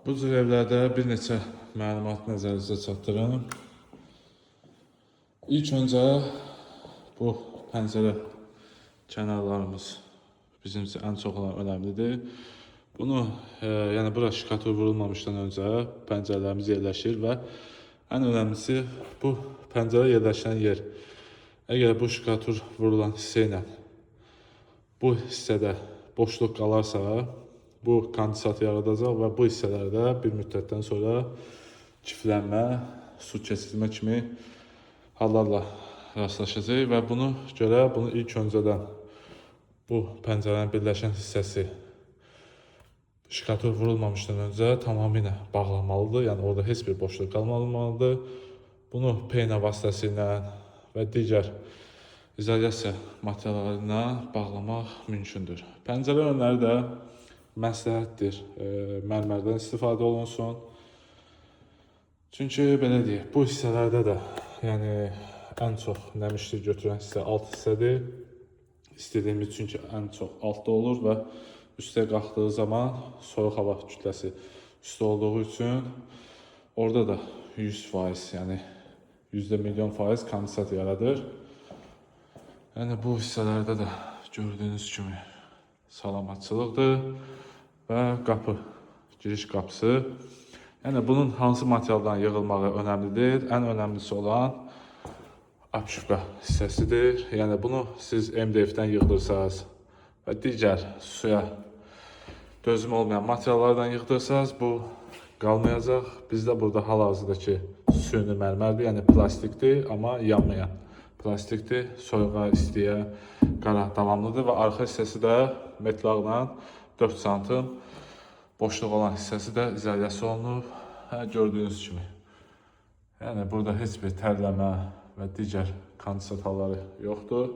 Bu cür evlərdə bir neçə məlumat nəzərinizə çatdırım. İlk öncə bu pəncərə kənarlarımız bizim üçün ən çox olan önəmlidir. Bunu, yəni bura şkatur vurulmamışdan öncə pəncərələrimiz yerləşir və ən önəmlisi bu pəncərə yerləşən yer. Əgər bu şkatur vurulan hissə ilə bu hissədə boşluq qalarsa, bu kondensat yaradacaq və bu hissələrdə bir müddətdən sonra kiflənmə, su keçirmə kimi hallarla rastlaşacağıq və bunu görə bunu ilk öncədən bu pəncərənin birləşən hissəsi şkatur vurulmamışdan öncə tamamilə bağlanmalıdır. Yəni orada heç bir boşluq qalmamalıdır. Bunu peyna vasitəsilə və digər izolyasiya materialları ilə bağlamaq mümkündür. Pəncərə önləri də məsləhətdir. Mərmərdən istifadə olunsun. Çünki belə deyək, bu hissələrdə də, yəni ən çox nəmişlik götürən hissə alt hissədir. İstədiyimiz çünki ən çox altda olur və üstə qalxdığı zaman soyuq hava kütləsi üstə olduğu üçün orada da 100%, yəni %1 milyon kondensat yaradır. Yəni bu hissələrdə də gördüyünüz kimi salamatçılıqdır və qapı, giriş qapısı. Yəni bunun hansı materialdan yığılmağı önəmli deyil. Ən önəmlisi olan apşivka hissəsidir. Yəni bunu siz MDF-dən yığdırsanız və digər suya dözüm olmayan materiallardan yığdırsanız, bu qalmayacaq. Bizdə burada hal-hazırdakı süni mərmərdir, yəni plastikdir, amma yanmayan plastikdir. Soyuğa, istiyə qara davamlıdır və arxa hissəsi də metlaqla 4 santim boşluq olan hissəsi də izolyasiya olunub. Hə, gördüyünüz kimi. Yəni burada heç bir tərləmə və digər kondensat halları yoxdur.